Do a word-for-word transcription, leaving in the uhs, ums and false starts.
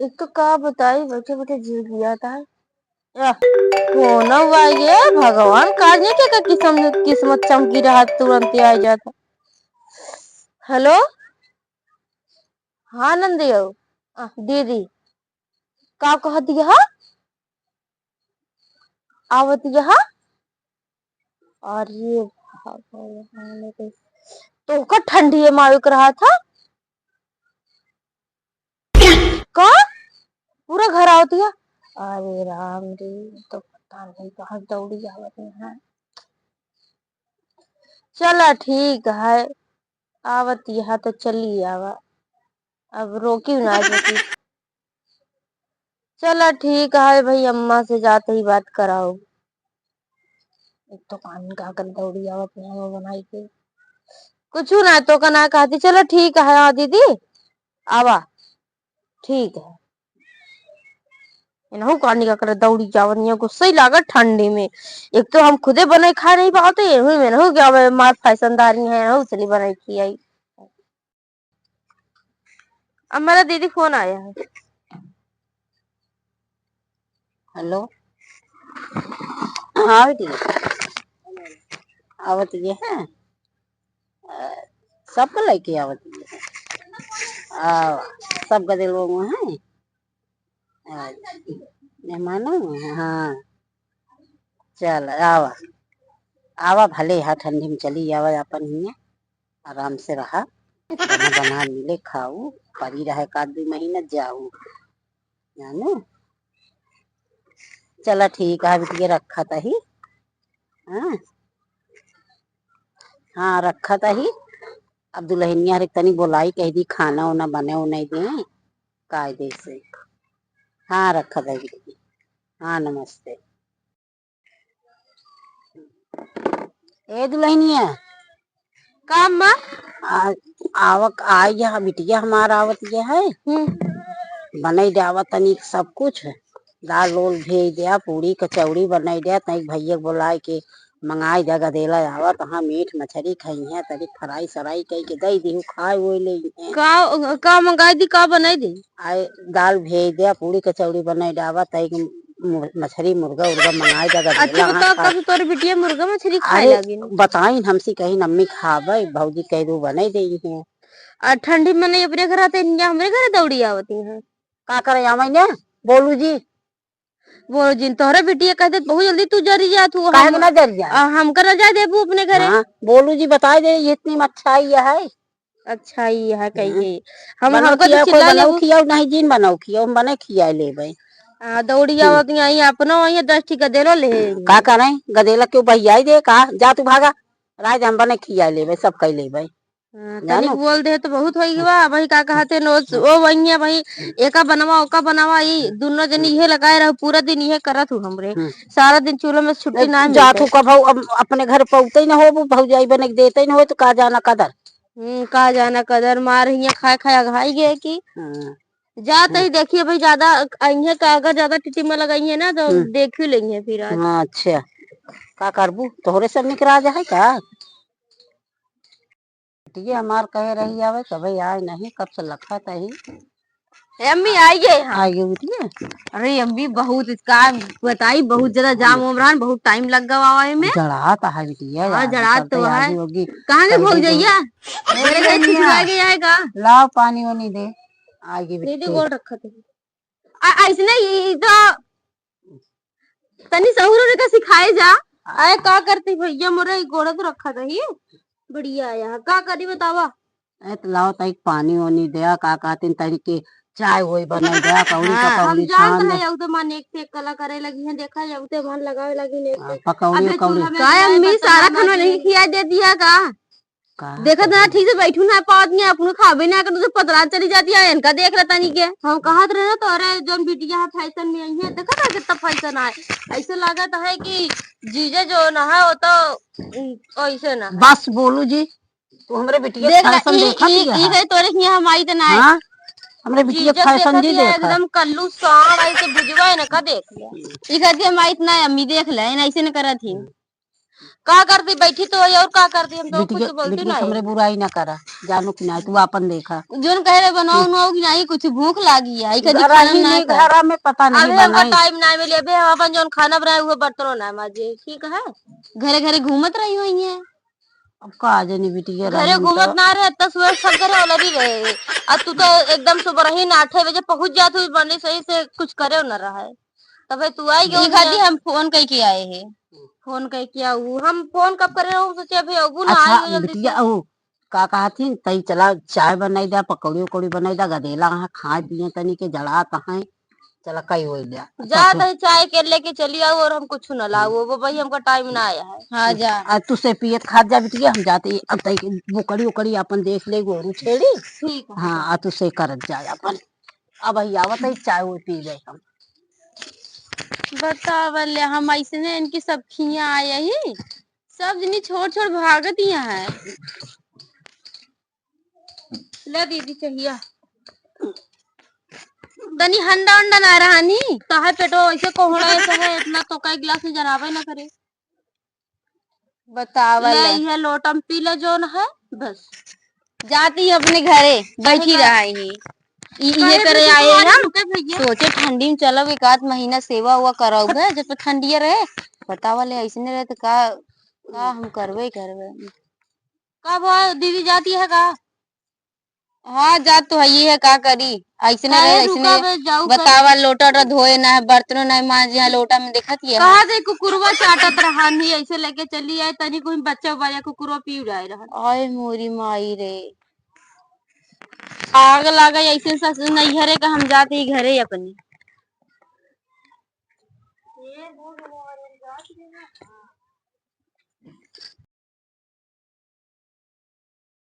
एक तो का बताई, बैठे बैठे जी लिया था। या, फोन हुआ ये भगवान, का जाने के का किस्म-, किस्मत चमकी रहा, तुरंत आ जाता। हेलो, हाँ नंदियो, आ, दीदी, का कहत यह? आवत यह? अरे भगवान रे, तोहका ठंडी में आवे के रहा था का? पूरा घर आवत यह? अरे राम रे, तो पता नहीं कहाँ दौड़ी आवत है। चला ठीक है, आवत यह तो चली आवा, अब रोकी ना रोकी। चला ठीक है भाई, अम्मा से जाते ही बात कराओ। एक तो पानी का कर दौड़ी आवत है वो बनाई के। कुछ ना तो का ना कहती, चला ठीक है, हाँ दीदी, आवा, ठीक है। इनहू का निका कर दौड़ी जावत है, गुस्सा ही लागत ठंडी में। एक तो हम खुदे बनाई खाए नहीं पावते, इनहू में इनहू क्या मार फैशनदारी है, इनहू चली बनाई खियाई। अब मेरा दीदी फोन आया है। हेलो, हाँ बेटी, आवत ये है, अ, सबको लेके आवत ये है। आ, सब गदे लोग हैं। आ, मेहमानों में, हाँ, चल आवा, आवा भले हा ठंडी में चली आवा अपन हियाँ। आराम से रहा, बना बना मिले खाऊ, परी रहे का दू महीना जाऊ, जानू। चला ठीक है, बिटिया रखा तही। हाँ, हाँ, रखा तही। अब दुल्हनिया रे तनी बोलाई, कह दी खाना उना बने उनाई दे कायदे से। हाँ, रखा तही बिटिया। हाँ, नमस्ते। ए दुल्हनिया, का अम्मा? आ, आवक आई है, बिटिया हमार आवत ये है। हम्म। बनई द्यावा तनिक सब कुछ, दाल उल भेज द्या, पूड़ी कचौड़ी बनई द्या, तनिक भैया के बोलाए के मंगाई द्या, गदेला आवा तो हाँ मीट मछरी खइहें, तनिक फ्राई सराई कई के दई दिहु, खाए हुए ले हैं। का, का मंगाई दी, का बनाई दी? आए दाल भेज द्या, पूड़ी कचौड़ी बनई द्यावा, तनिक मु-, मछरी मुर्गा उर्गा मंगाई द्या, अच्छा, गदेला हाँ बताओ, खाए। कब तोर बिटिया मुर्गा मछरी खाए अरे, लागिन? बताइन हमसे कहिन अम्मी खाबे, भौजी कह दू बनई देई हैं। आ ठंडी में नहीं अपने घर आते हैं, हमरे घर दौड़ी आवती हैं। का करे आवे ने? बोलू जी। बोलू जी, तोहरे बिटिया कहते बहुत जल्दी तू जरी जात हूँ, काहे हम, के ना जरी जाए? आ, हमका ना जाए देबू अपने घरे। हाँ, बोलू जी बताई दे, ये इतनी अच्छाई है। अच्छा, ये है हाँ। कहिए। हम, बनाओ हमका तो खियाओ, कोई चिल्ला बनाओ लेबू। खियाओ, नहीं जीन बनाओ खियाओ, हम बने खियाए लेबे। आ, दौड़ी हम्म। आवत यहाँ, अपनो यहाँ दस ठी गदेलो ले। का करें, गदेला क्यों बहियाई दे का? जा तू भागा, राय दे हम बने खियाए लेबे, सब कई लेबे। हाँ, जानो? तनिक बोल दे तो बहुत होई गवा। भाई का कहते नो, ओ वही है भाई, एका बनवा, ओका बनवा, ई दुनो जन इहे लगाए रहो, पूरा दिन इहे करत हूँ हमरे। हम्म। सारा दिन चूल्हा में छुट्टी नहीं, ना जा मिलते। तू कब हो, अब अपने घर पहुँचते ही ना हो, वो भौजाई बने के देते ही ना हो, तो का जाना कदर। हम्म, का जाना कदर मार हियाँ खाए खाए अघाई गए की। हाँ। जात हाँ। ही देखिए भाई, ज्यादा अइहे का, अगर ज्यादा टिटिमा लगाइए ना तो हम्म। देख ही लेंगे फिर आज। हाँ, अच्छा। का करबू? तोहरे सब निकरा जा है का? बिटिया हमार कहे रही आवे, कबे आए नहीं, कब से लखत ही। ए अम्मी, आइए यहाँ। आइए बिटिया। अरे अम्मी, बहुत इसका बताई, बहुत ज्यादा जाम हम्म। वाम रहन, बहुत टाइम लग गवा आवे में। जड़ात है बिटिया, हाँ, आज जड़ात निकलते तो है। आगे होगी। कहाँ के कल भौज दे दो। जाइया? ए मेरे घर बिटिया। खिंचवा के आएगा। लाओ पानी वानी दे। आगे दीदी बिटिया। गोड़ रखत है। आ, ऐसने ही तो तनी सहूर ओरे का सिखाए जा। आए का करती भैया मोरे, ई गोड़ तो रखा दही। बढ़िया आया है। का करी बतावा? ए, तो लाओ तई पानी वानी दे, का कहतिन तनी के चाय वोय बना दे, कौड़ी हाँ। पकौड़ी हम जानत छान दे। है, यू तो मन एक से एक कला करे लगी हैं, देखा यू तो मन लगावे लगी ने। हाँ, पकौड़ी अबे उकौड़ी। चूल्हा में का अम्मी बतावा सारा खाना नहीं खिया दे दिया का? का देखत ना, ठीक से बैठू ना पावत नहीं, अपनो खाबे ना कर, तो पतला चली जाती है, इनका देख लेता नहीं के। हम कहत रहे ना, तोरे जौन बिटिया है फैशन में आई है, देखत है कितना फैशन आए। ऐसे लागत है कि जीजा जो ना है, वो तो, उम, ऐसे ना है। बस बोलू जी, तू हमरे बिटिया देख ला, फैशन ई, देखत ई, ही ई है। गए तोरे हियां हम आई त ना है। हाँ? हमरे बिटिया जीजा फैशन देखत जी ही है, देखा। एकदम कल्लू सांड, ऐसे बुझवा है ना, का देख ले। ई कहती हम आई त ना है, अम्मी देख ले, ऐसे न करत ही। हम्म। का करती, बैठी तो है और का करती, हम तो बिटिया, कुछ बोलती बिटिया, नहीं। हमरे बुराई ना करा, जानो कि ना, तू आपन देखा। जोन कहे रहे, बनाओ, उनाओ कि नहीं, कुछ भूख लागी है, ई कदी खाना रही ना नहीं, खा। घरा में पता नहीं अबे हमका बनाई। टाइम ना मिले, अबे हम अपन जोन खाना बनाए, वो बर्तनों ना माजे, ठीक है? घरे घरे घूमत रही हुई है। अब का जानी बिटिया, घरे रहन घूमत तो। ना रहे, इतना सुबह सब घरे अलरी रहे। अब तू तो एकदम सुबह ही ना आठे बजे पहुँच जात हुई, बने सही से कुछ करे ना रहा है। तबे तू आई गई ई खातिर है। हम फोन कई के आए हैं। फोन कई के आऊ, हम फोन कब करे रहू, सोचे अभी अबू ना अच्छा, आई हो जल्दी बिटिया, से। ऊ का कहत ही, तई चला चाय बनाई दा, पकौड़ी उकौड़ी बनाई दा, गदेला हाँ खाए पिए तनी के जड़ा तहाए। चला कई होई जा। अच्छा, जा तू तई चाय के लेके चली आऊ और हम कुछ ना लाऊ, वो भाई हमका टाइम ना आया है। हाँ, जा। आ, तू से पियत खात जा बिटिया, हम जाते ही, अब तई के बोकड़ी उकड़ी अपन देख ले, गोरू छेड़ी। ठीक है। हाँ, आ, तू से करत जा अपन। अब ही आवत है, चाय वो पी जाए हम। बतावल ले, हम ऐसने इनकी सब खिया आए ही, सब जनी छोड़ छोड़ भागत ही है। ले दीदी, चाहिए। तनी हंडा उंडा ना रहा नी। काहे पेटो ऐसे कोहड़ा ऐसे है, इतना तो का गिलास में जनाबे ना करे। बतावल ले, है। इहे लोटा में पी ले जोन है, बस। जाती अपने घरे, बैठी काहे का? रहा ही। ई, काहे इहे करे भैया, आए तुम्हारे हम। रुके भैया? सोचे ठंडी में चलब, एक आध महीना सेवा उवा करब है, जब तो ठंडिया रहे। बतावल है, ऐसने रहे तो का, का हम करबे करबे। का भा, दीदी जाती है का? हाँ, जात तो हइये है, का करी? अइसने काहे रहे, रुका अइसने बे, जाऊ का बतावा, लोटा ओटा धोए ना है, बर्तनो ना मांजे है, लोटा में देखत ये है। कहा दे कुकुरवा चाटत रहा नहीं, ऐसे लेके चली आए, तनी कोई बच्चा उबा या कुकुरवा पी उड़ाए रहा। आय मोरी माई रे, आग लागे ऐसे सस नैहरे का, हम जाते ही घरे अपने।